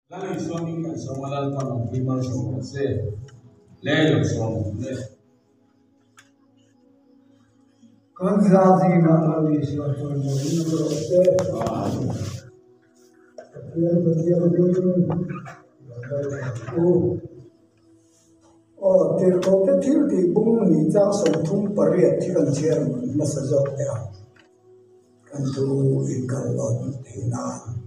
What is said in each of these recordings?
Lal Isua hming kan sawm a, Lalpan awmpui malsawm rawh se. Le lo sawm ang le. Kan za zingah Lal Isua chuan mawiin awm rawh se. Pathian Pathian hming lo dal ang u. Aw, tirhkohte thil tih bung ni chang 38 hi kan chhiar hmasa zawk teh ang. Kan thu inkal lawt theih nan.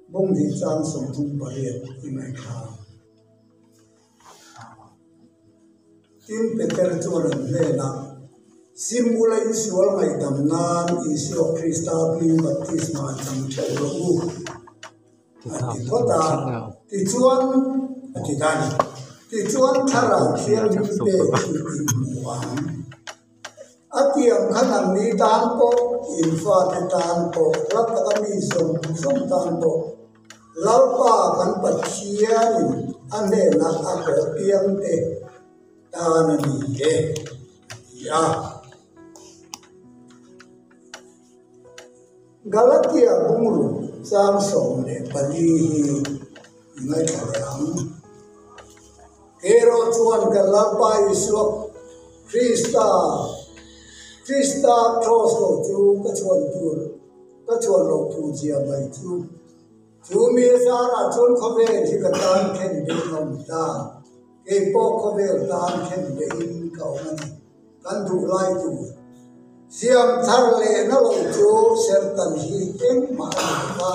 Bung ni chang 38 i ngaihthla ang. Tin, Peter chuan an hnenah, Sim ula insual ngaihdam nan Isua Krista hming baptisma chang theuh rawh u, a ti phawt a. Tichuan, a ti ta a ni. Tichuan, Thlarau Thianghlim pek chu in hmu ang. A tiang kha nangni tan pawh, in fate tan pawh, hla taka mi zawng zawng tan pawh Lalpa kan Pathianin a hnenah a kawh piangte tan a ni e, a ti a. Galatia bungruk chang 14 hi i ngaithla leh ang. Erawh chuan kan Lalpa Isua Krista, Krista Kraws lo chu ka chhuan tur, ka chhuan loh tur zia mai chu. Chu mi zarah chuan khawvel hi ka tan khen bein a awm ta. Kei pawh khawvel tan khen bein ka awm a ni. Kan duh lai tur siam thar lehna lo chu sertan hi engmah a ni lo va,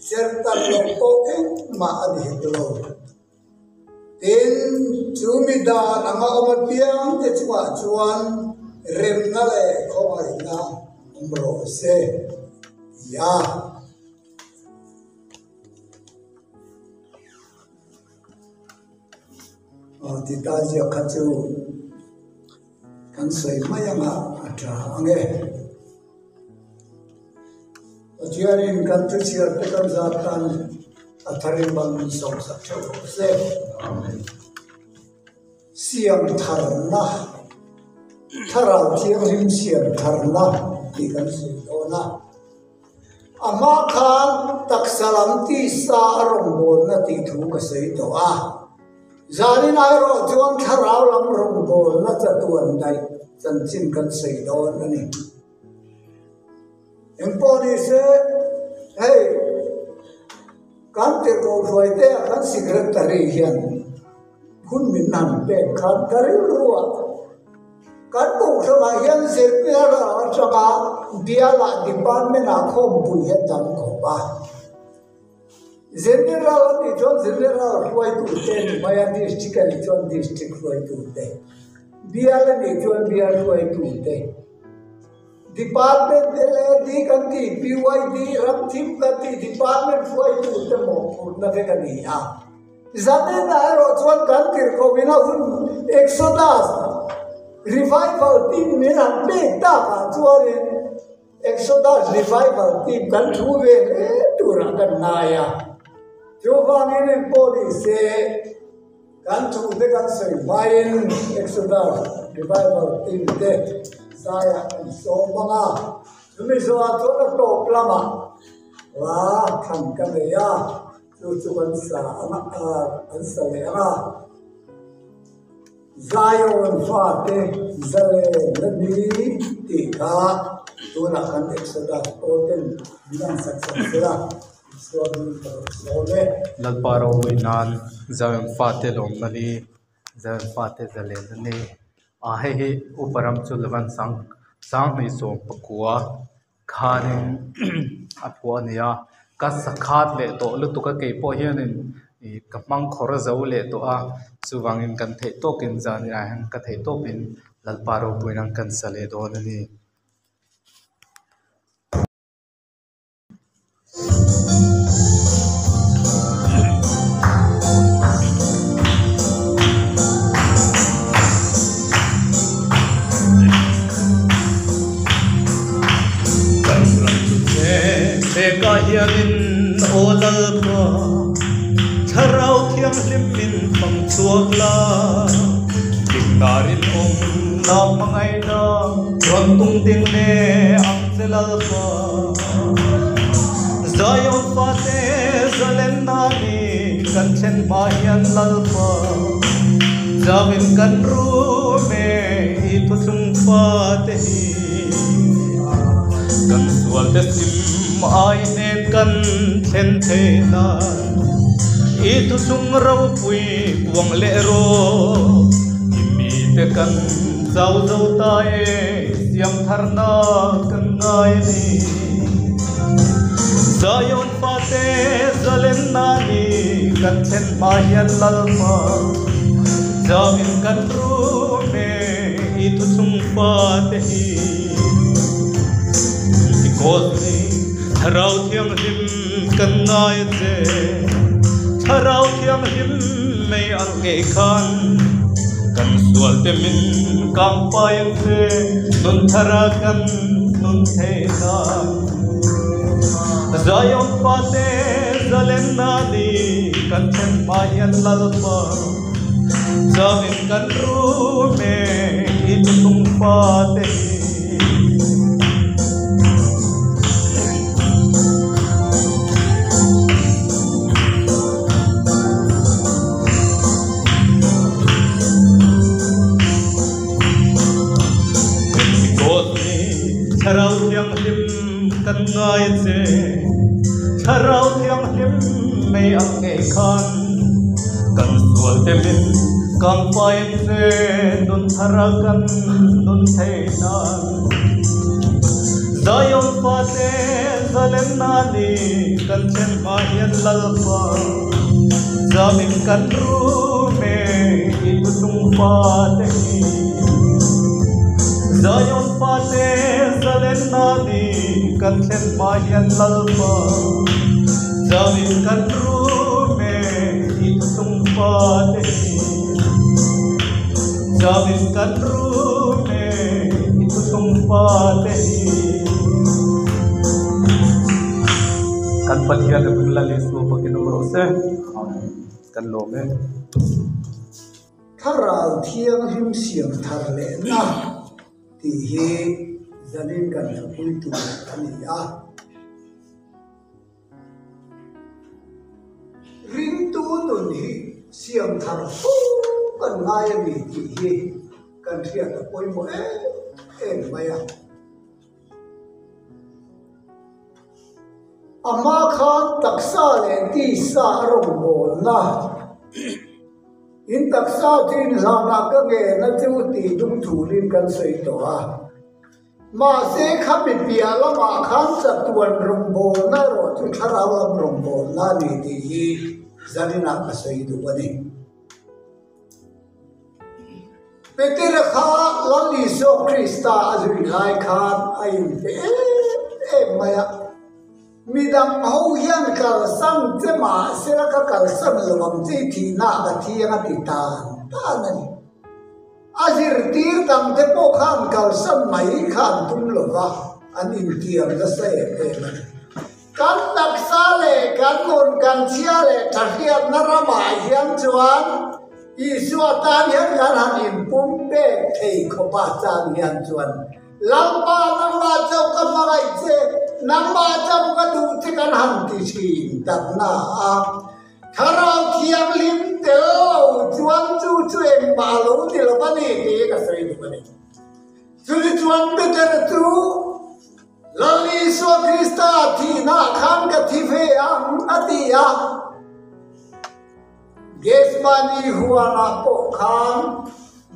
sertan lo pawh engmah a ni hek lo. Tin, chu mi dan anga awm apiang te chungah chuan remna leh khawngaihna awm rawh se, ti a. Aw ti ta ziak kha chu kan sawi mai anga a tha ang e. Pathianin kan thu chhiar te kan zat tan a tharin bang min sawm sak theuh rawh se. Amen. Siam tharna, Thlarau Thianghlim siam tharna tih kan sawi dawn a. A hma khan taksa lam tisa a rawngbawlna tih thu ka sawi tawh a. Zanin erawh chuan thlarau lam rawngbawlna chatuan daih chanchin kan sawi dawn a ni. Engpawh ni se, hei kan tirhkoh hruaite ah kan secretary hian hun min han pek khan ka rilru a. Kan kohhranah hian zirtir atanga bialah department ah khawmpui hi a tam khawp a. General a nih chuan general hruaitute a ni mai a, district a nih chuan district hruaitute, bial a nih chuan bial hruaitute, department LAD kan tih, PYD, ramthim kan tih department hruaitute mawhphurhna vek a ni a. Zaninah erawh chuan kan tirhkohin a hun Exodus Revival team min han pek takah chuanin Exodus Revival team kan thu ve hle turah kan ngai a. Chuvangin engpawh ni se kan thute kan sawi hmain Exodus Revival team te zaiah kan sawm ang a. Chumi zawhah chuan a tawp lamah hla thlan ka nei a. Chu chu kan sa ang a, an sa leh ang a. Zion fate zalen na ni tih kha tunah kan Exodus pawl ten min han sak sak zel a, Isua hming ka rawn sawn e. Lalpa ropui nan Zion fate lawmna ni, Zion fate zalen na ni. A hei hi upa ram chu Levan sang sanghnih sawm pakua Khanin a phuah a ni a, ka sakhat leh tawh lutuk a keipawh hianin ih ka hmang khawr zo leh tawh a, chuvangin kan theih tawkin zan inah hian ka theih tawpin Lalpa ropuiin an kan sa leh dawn a ni. Kan ram chu che pekah hianin aw Lalpa, Thlarau Thianghlim min fang chhuak la, Diknarin awm la hmangaihna rawn tung ding leh ang che Lalpa. fate zalenna ni kan thlen hma hian Lalpa zawin kan rum e i thuthlung fate hi. Kan sualte sim ai hnen kan thlen theih nan i thuthlung ropui puang leh rawh i mite kan chau zo ta e siam tharna kan ngai a ni. Zion fate zalenna ni kan thlen hma hian Lalpa zawin kan rum e i thuthlung fate hi. Pentecost ni Thlarau Thianghlim kan ngai a che, Thlarau Thianghlim mei alh ngei khan kan sual te min kang fai ang che, nun thara kan nun theih nan. Zion fate zalenna ni kan thlen hma hian Lalpa zawin kan rum e i thuthlung fate hi. Pentecost ni Thlarau Thianghlim kan ngai a che, Thlarau Thianghlim mei ang ngei khan kan sual te min kang fai ang che, nun thara kan nun theih nan. Zion fate zalenna ni kan thlen hma hian Lalpa zamin kan rum e i thuthlung fate hi. Zion fate zalenna ni kan thlen hma hian Lalpa zamin kan rum e i thuthlung fate hi. Zamin kan rum e i thuthlung fate hi. Kan Pathian le Hming Lal Isua fakin awm rawh se. Kan lawm e. Thlarau Thianghlim siam thar lehna tih hi zanin kan hlapui tur a ni a. Ringtu nun hi siam thar fo kan ngai a ni tih hi kan hriat a pawimawh em em mai a. A hma khan taksa leh tisa a rawngbawlna in taksa chu inhlanah ka ngen a chu tih dung thurin kan sawi tawh a. Mahse khami piah lamah khan chatuan rawngbawlna erawh chu thlarau lam rawngbawlna a ni tih hi zaninah ka sawi duh a ni. Petera kha Lal Isua Krista a zui lai khan a inpe em em mai a, Midang ho hian kalsan che mahsela ka kalsan lo ang che i thihna ah ka thi ang a ti tan tan a ni. A zirtir dangte pawh khan kalsan mai kha an tum lo va, an intiam nasa em em a ni. Kan taksa leh kan nun kan chhia leh thahriatna ramah hian chuan Isua tan hian kan han inpum pek thei khawp a chang hian chuan Lalpa nangmah chauh ka hmangaih che, nangmah chauh ka duh che kan han ti thin takna a. Thlarau Thianghlim tel lo chuan chu chu engmah a lo ni lo va ni tih ka sawi duh a ni. Chumi chuan Peter chu Lal Isua Krista thihna khan ka thi ve ang a ti a. Gethsemane huanah pawh khan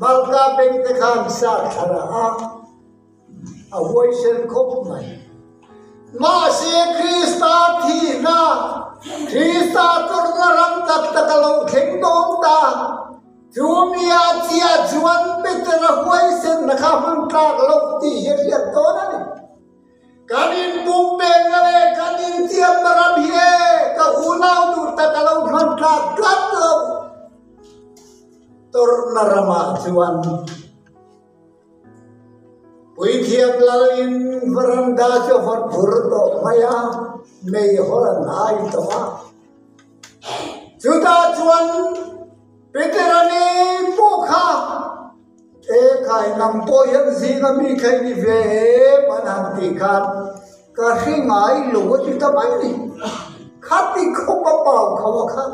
Malta bengte khan sa thla a, a huaisen khawp mai. Mahse Krista thihna, Krista tawrhna ram tak tak a lo thleng dawn ta. Chu mia chiah chuan Petera huaisenna kha hman tlak loh tih hi a hriat dawn a ni. Kan inpum pekna leh kan intiamna ram hi e ka unau duh tak a lo hman tlak tlat lo. Tawrhna ramah chuan Puithiam lalin varanda chu a vawt vur tawh mai a, mei hawl an hai tawh a. Chutah chuan Petera ni pawh kha E khai nang pawh hian zinga mi kha i ni ve em an han tih khan ka hre ngai lo a ti ta mai ni. Khati khawp a pau kho a kha.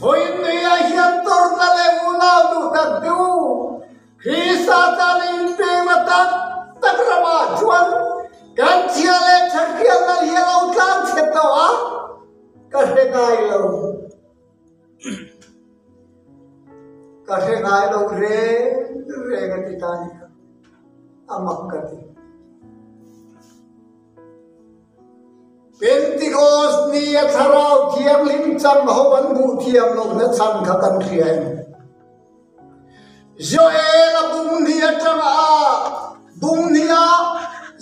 Vawiin nuiah hian tawrhna leh unau duh tak du Krista tan a inpekna tak tak ramah chuan kan chhia leh thathriatna hi a lo tlang chhe tawh a, ka hre ngai lo. Ka hre ngai lo reng reng a ti ta a ni kha, a mak ka ti. Pentecost ni a Thlarau Thianghlim chang ho an hmuh thiam lohna chhan kha kan hria em? Joel-a bung hnih atanga bung hniha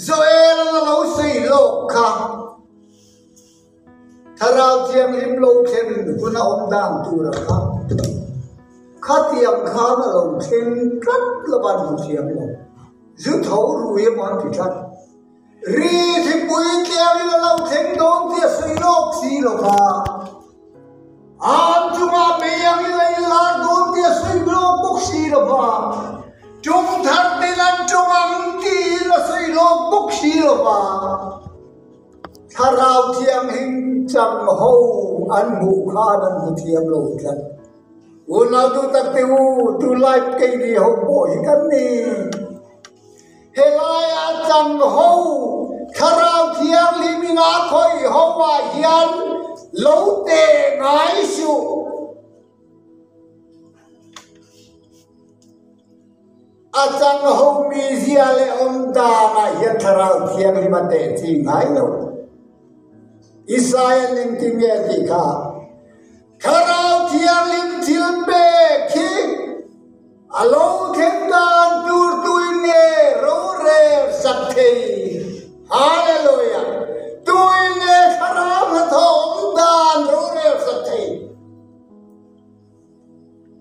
Joel-an a lo sawi lawk kha Thlarau Thianghlim lo thlen hun a awm dan tur a kha khatiang khan a lo thleng tlat lova an hmu thiam lo. Zu tho rui emaw an ti tlat. Ri thingpui tliangin a lo thleng dawn tih a sawi lawk si lo va, an chungah mei angin a inlar dawn tih a sawi lawk bawk si lo va, tum thar ten an tawng ang tiin a sawi lawk bawk si lo va, Thlarau Thianghlim chang ho an hmuh khan an hmu thiam lo tlat. Unau duh tak te u, tunlai keini ho pawh hi kan ni. Helaia chang ho Thlarau Thianghlim in a khawih ho ah hian lo teh ngai suh. A chang ho mizia leh awm dan ah hian Thlarau Thianghlim a teh chi ngai lo. Isaiah ning ti nge tih kha? Thlarau Thianghlim thil pek hi A lo thleng dan tur tuin nge rorel sak thei? Hallelujah! Tuin nge thlarau hnathawh awm dan rorel sak thei?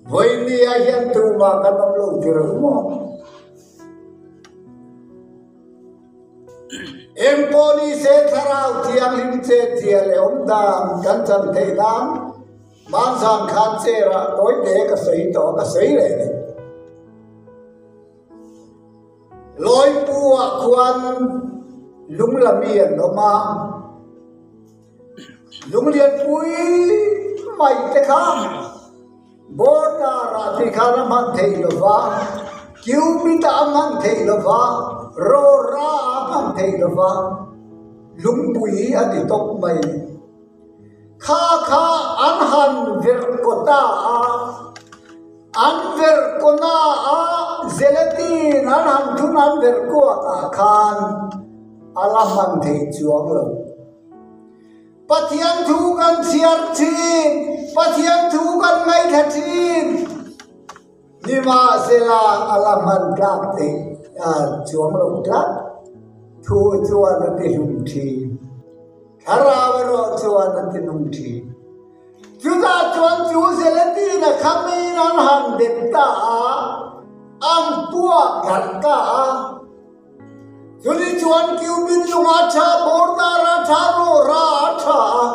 Vawinia hian tumah kan awm lo ti reuh maw? Engpawh ni se thlarau thianghlim chetzia leh awm dan kan chan theih nan Hmanzan khan chair ah tawi te ka sawi tawh a, ka sawi leh ni. Lawipu ah khuan lungla mi an awm a, lunglianpui mai te kha border ah tih khan a hman theih lo va, cubit ah a hman theih lo va, rawra ah a hman theih lo va, lungpui a ti tawp mai. Kha kha an han verh kaw ta a, an verh kaw na a gelatin an han thun an verh kuak ah khan a la hman thei chuang lo. Pathian thu kan chhiar thin, Pathian thu kan ngaithla thin, nimahsela a la hman tlak theih chuang lo tlat, thu chuan a ti hlum thin. Thlarau erawh chuan a ti nung thin. Chutah chuan chu gelatin a khamin an han dep ta a, an puak darh ta a. Chuni chuan Cupid lung a tha, Bordar a tha, Rawra a tha a.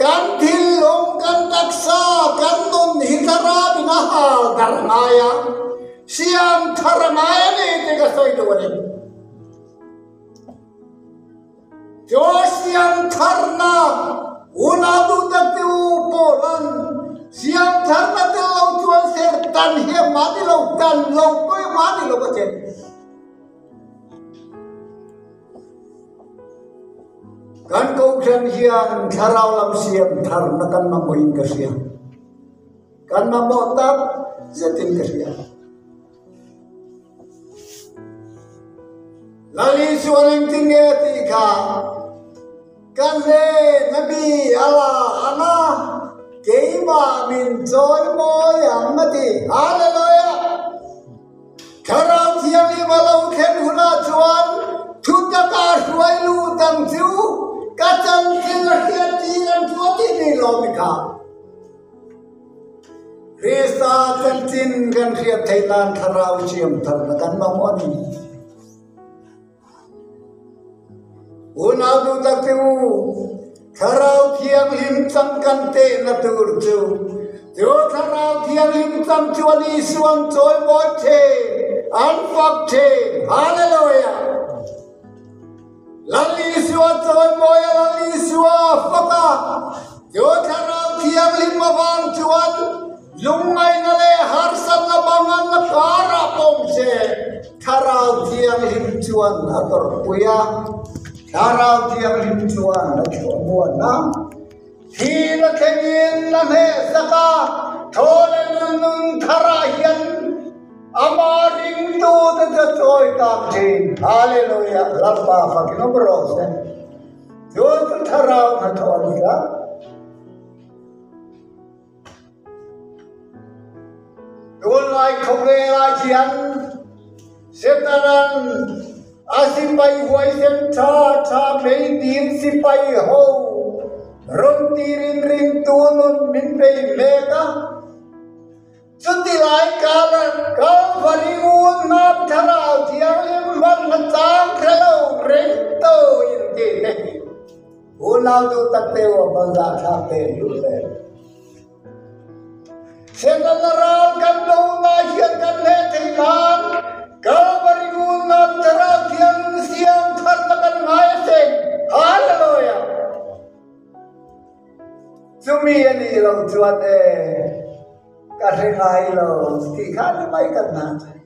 Kan thinlung, kan taksa, kan nun hi thlarauin a hal darh ngai a, siam thar a ngai a ni tih ka sawi duh a ni. Chaw siam tharna unau duh tak te u Paula'n siam tharna tel lo chuan ser tan hian mahni lo tan lo pawh mahni lo a chen. Kan kohhran hian thlarau lam siam tharna kan mamawhin ka hria. Kan mamawh tak zetin ka hria. Lal Isuan engtin nge tih kha ka hnen a mi a la ang a, keimah min chawimawi ang a ti. Hallelujah! Thlarau Thianghlim a lo thlen hunah chuan thutaka hruai lut ang chu ka chanchin a hriat tir ang chu a ti ni lo mi kha. Krista chanchin kan hriat theih nan thlarau thiam tharna kan mamawh a ni. Unau duh tak te u, thlarau thianghlim chang kan tehna tur chu, chu thlarau thianghlim chang chuan Isuan chawimawi thin, an fak thin. Hallelujah! Lal Isua chawimawi a, Lal Isua fak a. Lungngaihna leh harsatna banganna karah pawm se Thlarau Thianghlim chuan a tawrhpui a, Thlarau Thianghlim chuan a chhuahmuan a. Thil a thlengin a hnehsak a, thaw leh nun nun tharah hian amah ringtute chu a chawi kang thin. Hallelujah! Lalpa fakin awm rawh se. Chu chu Thlarau hnathawh a ni a. Tunlai khawvelah hian Setanan a sipai huaisen tha tha meidil sipai ho rawn tirin ringtu nun min bei mek a. Chuti lai kara Kalvari unam Thlarau Thianghlim hman hmachang hre lo reng to inti te hi Unau duh tak te u a hmanzah thlak te an duh hle. Satan a ral kan lohna hian kan hleh theih nan Kalvari unam Thlarau Thianghlim siam tharna kan ngai a sin. Hallelujah! Chumi a nih loh chuan e, ka hre ngai lo tih kha ni mai kan hna thei.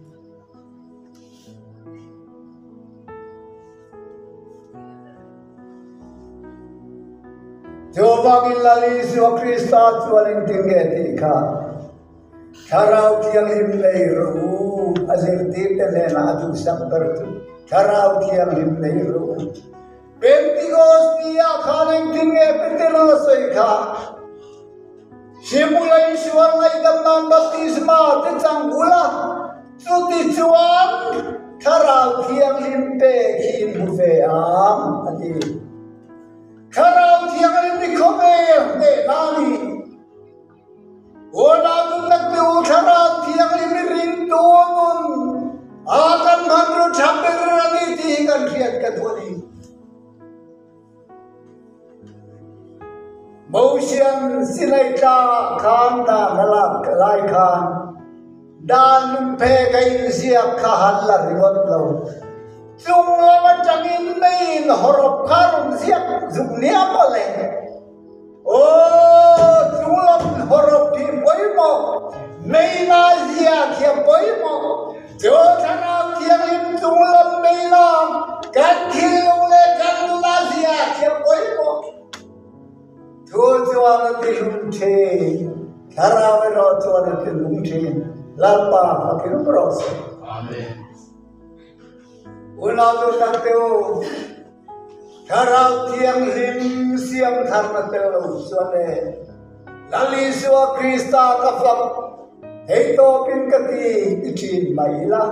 Chuvangin Lal Isua Krista chuan engtin nge tih kha Thlarau Thianghlim nei rawh u, a zirtirte hnenah a duhsak ber chu Thlarau Thianghlim nei rawh u. Pentikos ni-ah khan engtin nge Peter a sawi kha? Simula Isua ngaihdam nan baptisma te chang bul a, chuti chuan Thlarau Thianghlim pek hi in hmu ve ang, a ti. Thlarau Thianghlim i khawvel hnehna a ni. Unau duhtak te u, Thlarau Thianghlim i ringtu nun a kan hmanraw tha ber a ni tih hi kan hriat ka duh a ni. Mosian Sinai tlangah khan dan a lak lai khan dan lungphek a inziak kha han la ringawt lo. Chung lam atangin meiin hawrawp kha rawn ziak zuk nia mawle. Aw, chung lam hawrawp hi pawimawh, meina ziak hi a pawimawh. Chu Thlarau Thianghlim chung lam meina kan thinlung leh kan nuna ziak hi a pawimawh. Thu chuan a ti hlum thin, Thlarau erawh chuan a ti lung thin. Lalpa fakin rawh se. Amen. Unau duhtak te u, Thlarau Thianghlim siam tharna tel lo chuan e, Lal Isua Krista ka fak thei tawpin ka ti ti thin mai ila.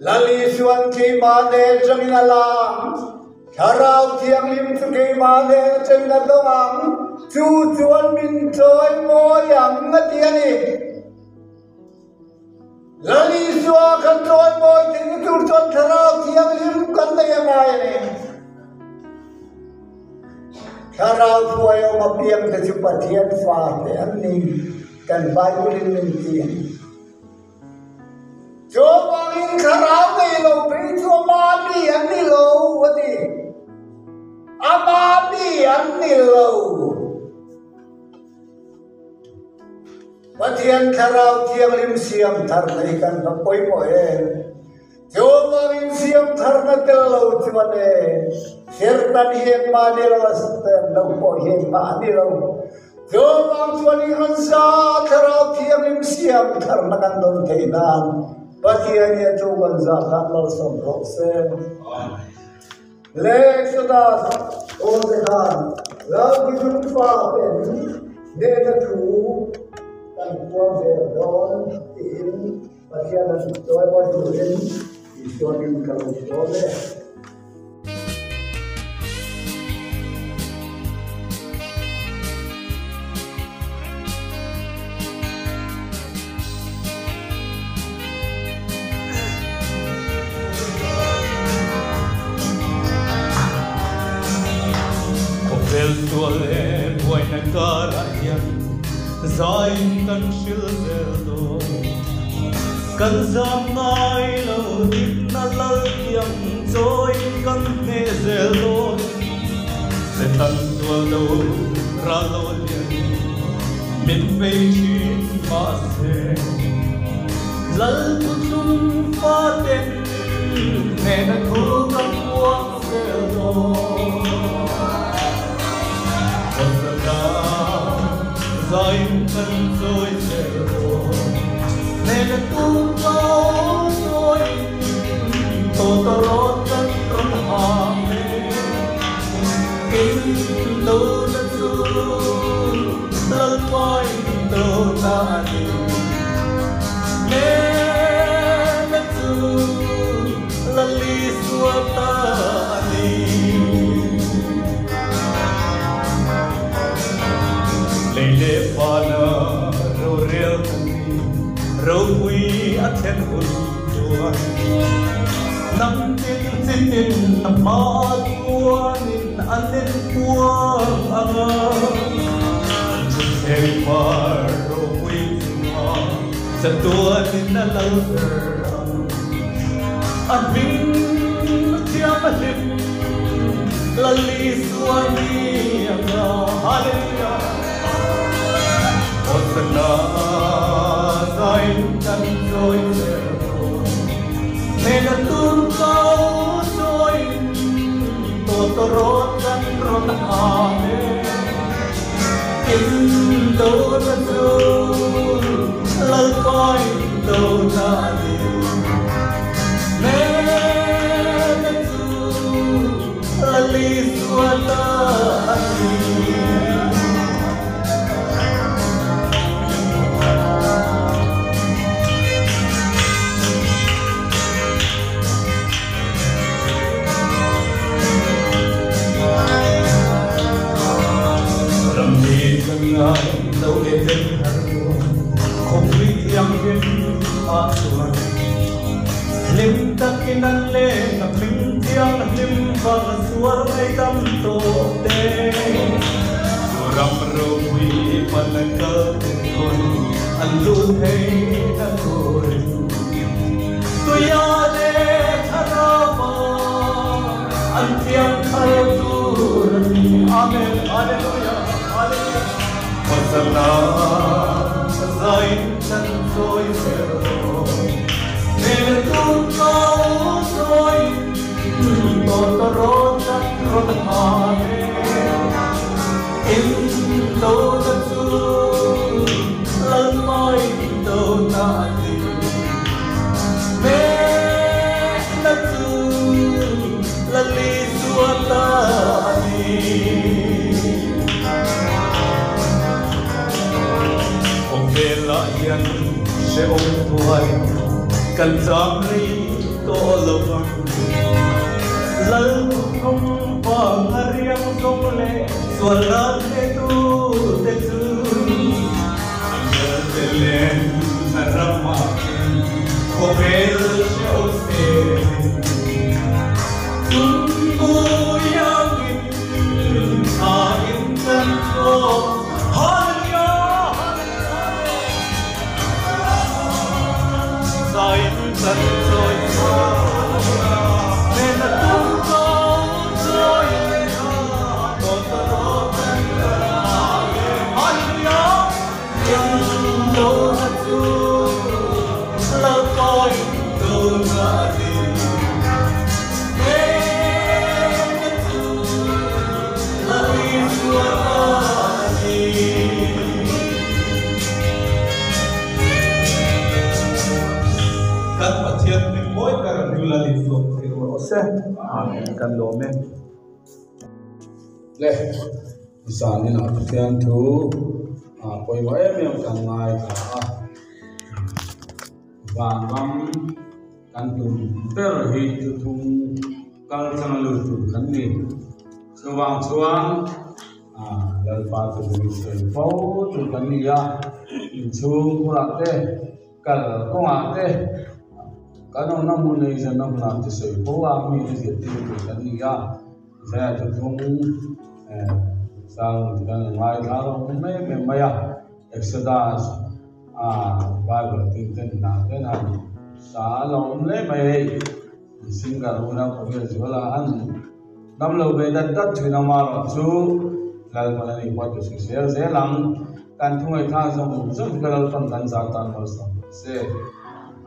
Lal Isuan keimah nen tangin a lang, Thlarau Thianghlim chu keimah nen tangin a dawng ang, chu chuan min chawimawi ang a ti a ni. Lal Isua kan chawimawi thei tur chuan Thlarau Thianghlim kan nei a ngai a ni. Thlarau hruai awm apiang te chu Pathian fa te an ni, kan Bible in min ti a ni. Chuvangin Thlarau nei lo phei chu ama mi an ni lo a ti. Ama mi an ni lo. Pathian Thlarau Thianghlim siam thar nei kan va pawimawh em? Chuvangin siam tharna tel lo chuan e, Sertan hi engmah a ni lo a, Satan lo pawh hi engmah a ni lo. Chuvang chuan i rawn za Thlarau Thianghlim siam tharna kan dawn theih nan Pathian hi a thu kan zah khan malsawm rawh se. Le Exodus aw te khan Lalbidung fa ten hnehna thu kan puang zel dawn tiin Pathian a chawi mawi turin Isua min ka lo sawm e. Khawvel sual leh buaina karah hian zaiin kan hril zel dawn. Kan zam ngai lo dikna lal kiang chawiin kan hneh zel dawn. Setan sual do ral lo lian. Min bei thin mahse Lal thuthlung faten hnehna thu kan puang zel dawn. Hosanna zain kan chawi zel dawn. Hnehna tum kau chawiin tawtawrawt kan rawn hang e. In do na chu Lalpa in do na a ni. Hnehna chu Lal Isua ta a ni. Lei leh vana rorel kan ni, ropui a thlen hun chuan. Hnam tin chi tin a hma chuanin an inpuang ang a, an thutthleng var ropui chunga chatuanin a lal ber ang. A hming thiam a hlim Lal Isua ni ang a, Hallelujah! Hosanna zain kan chawi zel dawn. Hmela tun kau chawiin tawtawrawt kan rawn hang e. In do na chu Lalpa in do na a ni. Hmela chu Lal Isua ta a ni. Ramri chunga lo Eden har chuan khawpui thianghlim ah chuan hlim takin an leng a hming thianghlim vang a sual ngaihdam tawh te. Chu ram ropui pan a kal te chuan an lut thei na turin tuia leh thlarau an thiam thar tur a ni. Amen. Hallelujah. Hallelujah. Hosanna zain kan chawi zel dawn. Hmel tum kau chawiin tawtawrawt kan rawn hang e. In do na chu Lalpa in do na a ni. Hmehna chu Lal Isua ta a ni. Khawvelah hian hrehawm thuai kan cham rei tawh lo vang. Lal thuthlung vang a riang zawng leh sual ral hletu te chu an lal te len na ramah hian khawvel hrehawm selin chungbu iangin thla in kan tawk. Hallelujah! Hallelujah! Zain kan chawi chhuak hmel a tum ko chawiin tawtawrawt kan rawn hang e. Hallelujah! In do na chu Lalpa in do na a ni. Hmel na chu Lal Isua ta a ni. Kan Pathian hming mawi ber a hming Lal Isua thei rawh se. Amen. Kan lawm e. Le, zan inah Pathian thu a pawimawh em em kan ngaithla a. Vanram kan tum ber hi thuthlung kal tlang lut tur kan ni. Chuvang chuan Lalpa chu lui sawi fo tur kan ni a, inchhung bulah te, kal kawngah te, kan awmna hmun leh inzirna hmunah te sawi fo a, mite zirtir tur kan ni a. Isaiah thuthlung Psalm kan ngaithla lo mai em mai a, Exodus a Bible tin ten hnah ten han sa a lo awm hle mai hei. Singer unau khawvel zuala an dam lo ve dat dat thin amarawh chu Lalpan a ni pawh ti hrisel zel ang. Kan thungaihthla zawng zawng hi ka Lalpan kan zar tan malsawm rawh se.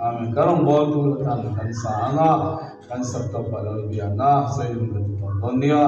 Amen. Ka rawngbâwl tur atan kan sa ang a, kan sak tawp a Lalbiakna sawiin ka ti tawh dawn nia.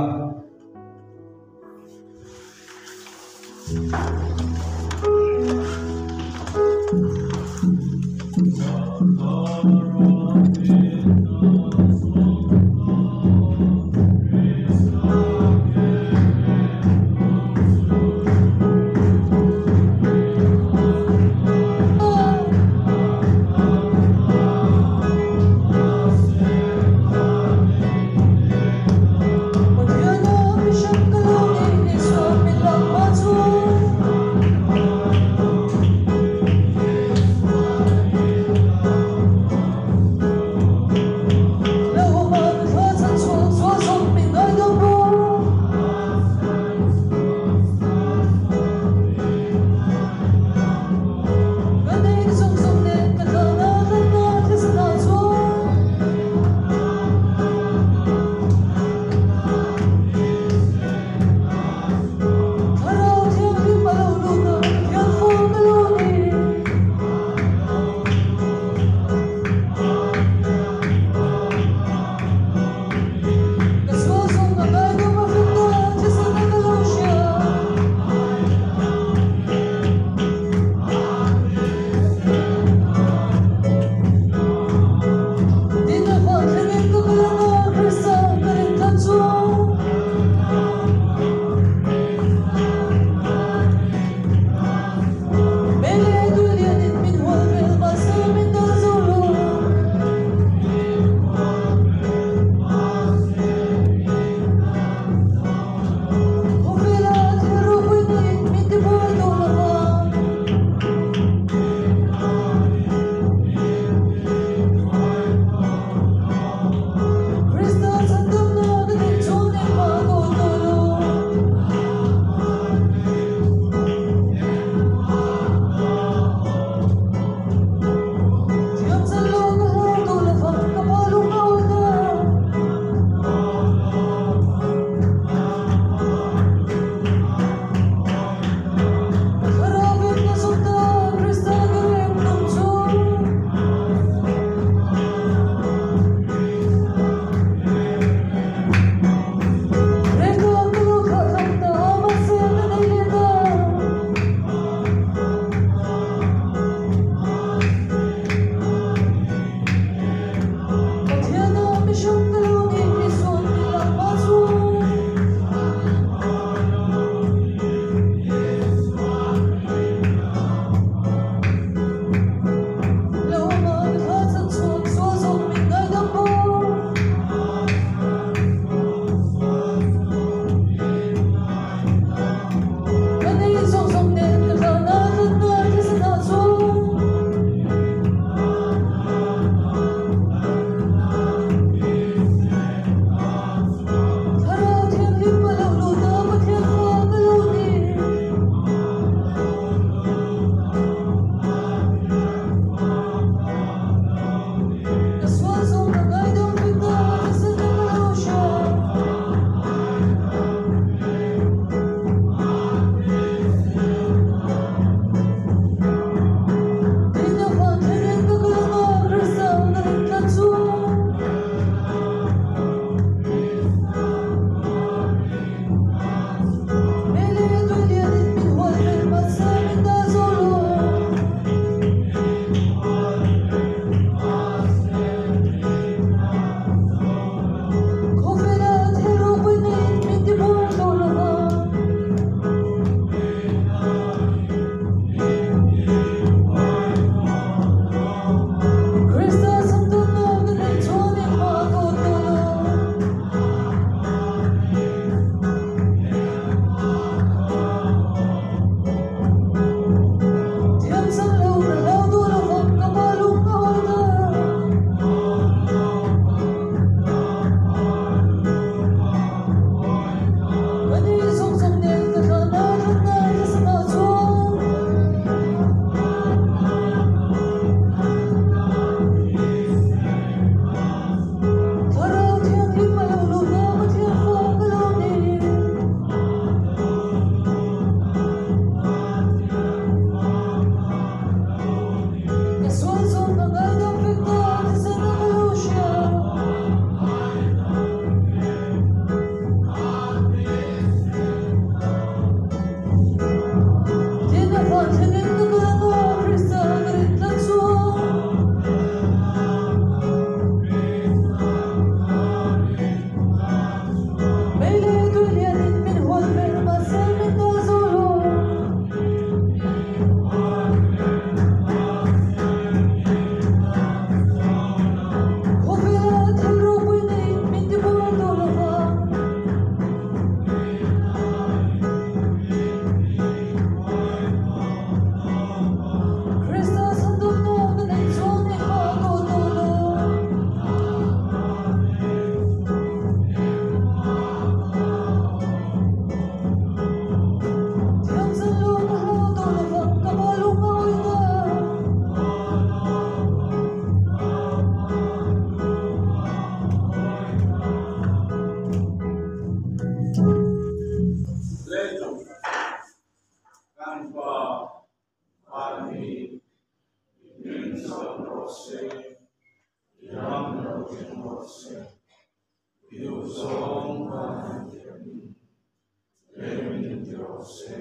rawh se.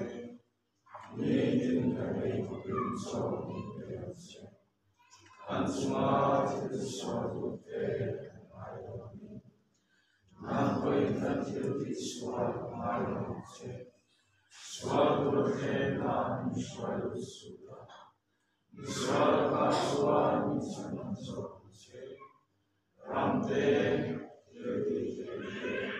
Nitin kan ei khawpin chaw min pe ang che. Kan chunga thil tisualtute kan ngai lo angin, nang pawhin kan thil tihsual a ngai lo ang che. Sual tur thlenna min hruai lut suh la. Misual lakah chuan min chhan ang zawk ang che. Ramte, thil tih theih te.